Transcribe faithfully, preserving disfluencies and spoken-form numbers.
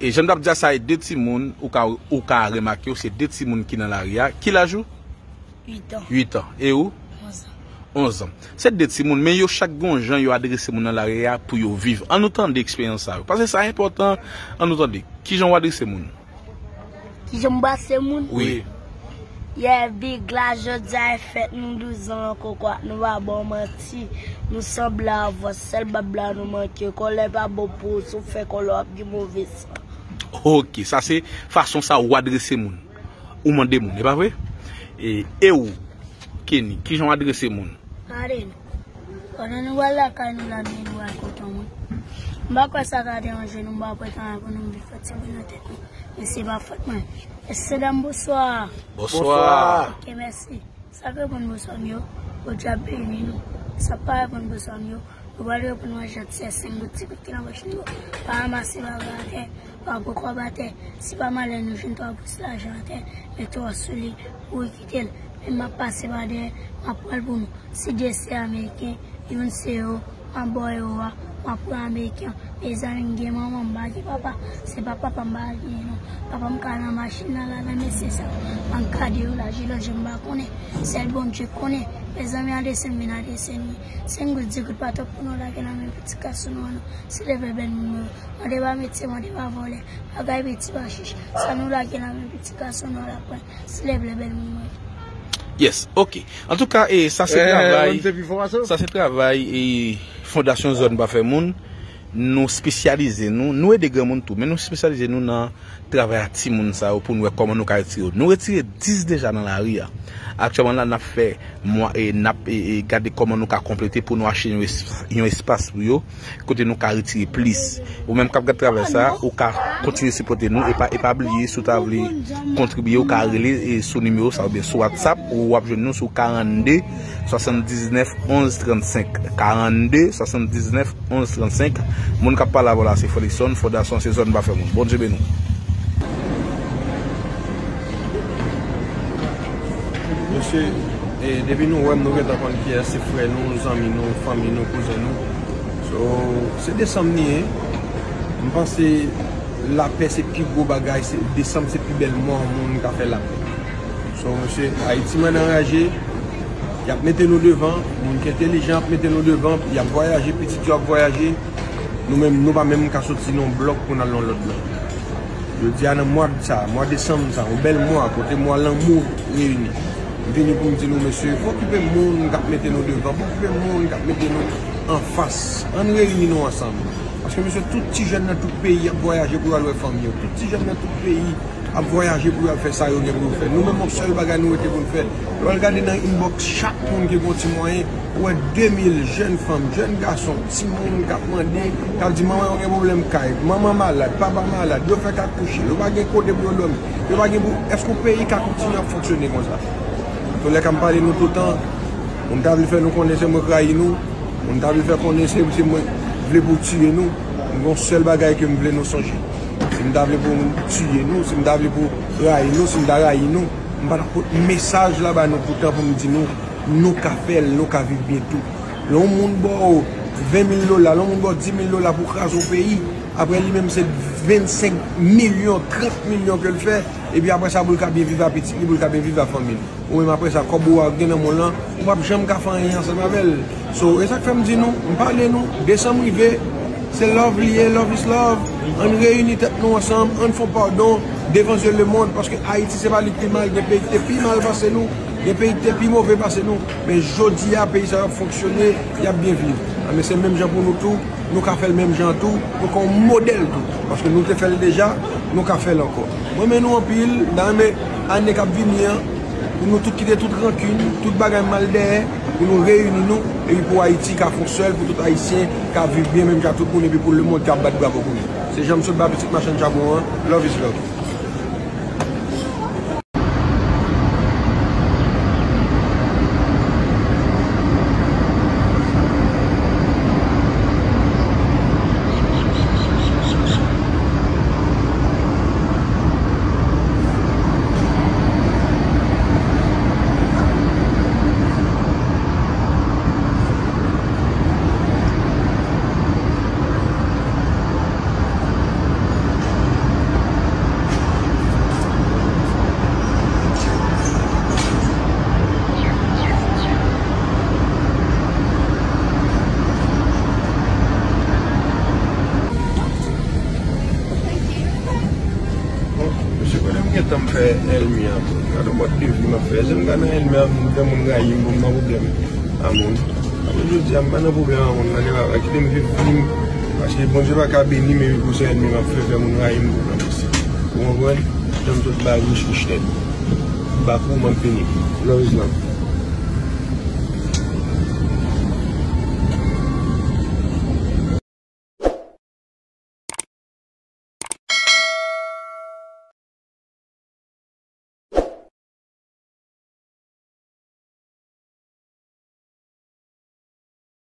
E jan m t ap di a, sa e de timoun, ou ka, ou ka remake yo, se de timoun ki nan lari a. Ki laj ou? Uit an. Uit an. E ou? Onz an. Onz an. Se de timoun, men yo chak gen yon jan yo adrese moun nan lari a pou yo viv. Ann nou tande eksperyans sa yo. Paske sa enpòtan, ann nou tande. Kijan w adrese moun? Kijan m pase moun? Wi. Yè, big la, jodi a e fèt nou douz an ankò, kwa, nou pa ba w manti. Nou sanble avè w, sèl bab la nou manke. Kòlè pa bon pou ou, si w fè kòlè w ap gen move san. Ok, sa se fason sa ou adrese moun. Ou mande moun, e pa vre? E, e ou, Kenny, kijan w adrese moun? Gade nou. Pandan nou pral lakay nou la, nou pral kote yon moun. M pa kwè sa ka deranje nou, m pa kwè sa pou nou vin fè timoun nan tèt nou. Men se pa fòt mwen. Mesye dam, bonswa. Bonswa. Ok, mèsi. Sa k reponn bonswa m yo, Bondye ap beni nou. Sa k pa reponn bonswa m yo, nou pral reponn an jantiyès, senk goud ti goud ki nan pòch nou yo. Pa ranmase bagay atè, pa pran kòb atè. Si pa malè nou jwenn twa gous lajan atè, mete w sou li, ou kite l. Men m ap pase pa dèyè, m ap pran l pou nou. Se de se ameriken, youn se yo, m ap ba w ewo a, m ap pran ameriken an. Mezanmi, m gen manman, m pa gen papa. Se pa papa m pa gen non. Papa m ka nan machin nan la, nan mesye sa yo. An gade yo la, je lanje m pa konnen. Sèl Bondye konnen. Mezanmi, adrese m vin adrese m. Senk goud, di goud pa twòp pou nou lage nan men pitit gason nou an non. Silvouplè bèl moun mwen yo. Mande pa metye, mande pa vòlè. Bagay piti pa chich. Sa nou lage nan men pitit gason nou an l ap pran. Silvouplè bèl moun mwen yo. Yes, ok. Antouka, e, sa se travay, sa se travay, e, Fondasyon Zòn Pa Fè Moun. Nou espesyalize nou, nou ede granmoun tou, men nou espesyalize nou nan travay ak timoun sa yo pou nou wè kòman nou ka retire yo. Nou retire dis deja nan lari a. Aktyèlman la, n ap fè mwa, e, n ap, e, e, gade kòman nou ka konplete pou nou achte yon espas, yon espas pou yo, kote nou ka retire plis. Ou menm k ap gad travay sa, ou ka kontinye sipòte nou, e pa, e pa bliye, si w ta vle kontribye, ou ka rele, e, sou nimewo sa oubyen sou WhatsApp, ou w ap jwenn nou sou karannde, swasanndiznèf, onz, trannsenk. Karannde, swasanndiznèf, onz, trannsenk. Moun k ap pale avè w la, se Fredrickson, Fondasyon se Zòn Pa Fè Moun. Bondye beni w. Mesye, e, depi nou wè m, nou gentan konn kiyès, se frè nou, zanmi nou, fanmi nou, kouzen nou. So, se desanm li ye. M panse lapè se pi gwo bagay, se, desanm se pi bèl mwa yon moun ka fè lapè. So, mesye, Ayiti mwen anraje, y ap mete nou devan, moun ki entelijan ap mete nou devan, y ap vwayaje, pitit yo ap vwayaje, nou menm, nou pa menm ka soti nan yon blòk pou n al nan yon lòt blòk. Jodi a nan mwa sa, mwa desanm sa, yon bèl mwa, kote mwa lanmou reyini. M vini pou m di nou, mesye, pa okipe moun k ap mete nou devan, pa okipe moun k ap mete nou anfas. Ann reyini nou ansanm. Paske, mesye, tout ti jèn nan tout peyi ap vwayaje pou y al wè fanmi yo. Tout ti jèn nan tout peyi ap vwayaje pou y al fè sa yo gen pou yo fè. Nou menm, yon sèl bagay nou rete pou n fè. Lè w al gade nan inbox chak moun ki gen yon ti mwayen, ou wè de mil jèn fanm, jèn gason, timoun k ap mande, k ap di, manman yo gen pwoblèm kay, manman malad, papa malad, yo fèk akouche, yo pa gen kote pou yo dòmi, yo pa gen pou, èske yon peyi ka kontinye ap fonksyone konsa? Donk, lè k ap pale nou toutan, moun ta vle fè nou konnen se mwen k rayi nou, moun ta vle fè konnen se, se mwen vle pou tiye nou. M gen yon sèl bagay ke m vle nou sonje. Si m ta vle pou moun tiye nou, si m ta vle pou rayi nou, si m ta rayi nou, m pa t ap pot mesaj la ba nou toutan pou m di nou, nou ka fè l, nou ka viv byen tou. Lè yon moun ba w ven mil dola, lè yon moun ba w di mil dola pou w kraze yon peyi, apre li menm se vennsenk milyon, trant milyon ke l fè, epi apre sa pou l ka byen viv a pitit li, pou l ka byen viv a fanmi l. Ou menm apre sa, kòb ou a gen nan men w lan, ou p ap janm ka fè anyen ansanm avè l. So, e sa k fè m di nou, m pale nou, desanm rive, se love li ye, love is love. Ann reyini tèt nou ansanm, ann fè yon padon devan zye lemonn, paske Ayiti se pa li k pi mal, gen peyi ki te pi mal pase nou, gen peyi ki te pi move pase nou. Men jodi a, peyi sa yo ap fonksyone, y ap byen viv. Anben, se menm jan pou nou tou. Nou ka fè l menm jan tou, nou ka yon modèl tou. Paske nou te fè l deja, nou ka fè l ankò. Mwen renmen nou anpil, m ta renmen ane k ap vini an, pou nou tout kite tout rankin, tout bagay mal dèyè, pou nou reyini nou, epi pou Ayiti ka fè yon sèl, pou tout Ayisyen ka viv byen menm jan tout moun, epi pou lemonn ka bat bravo pou nou. Se Jean Michel Baptiste Machann Chabon an, love is love. M fè ènmi an. Gade yon mòd de vi m ap fè. Jan m ka nan ènmi an, m fè moun rayi m, bon, m pa pwoblèm a moun. Apre jodi a, m pa nan pwoblèm a moun nan, li pa kite m viv vi m. Paske Bondye pa ka beni m epi pou se ènmi m ap fè, fè moun rayi m pou pran plis. Ou konprann? Jan m sot ba rich rich nèt. M pa pou m ap vini. Love is love.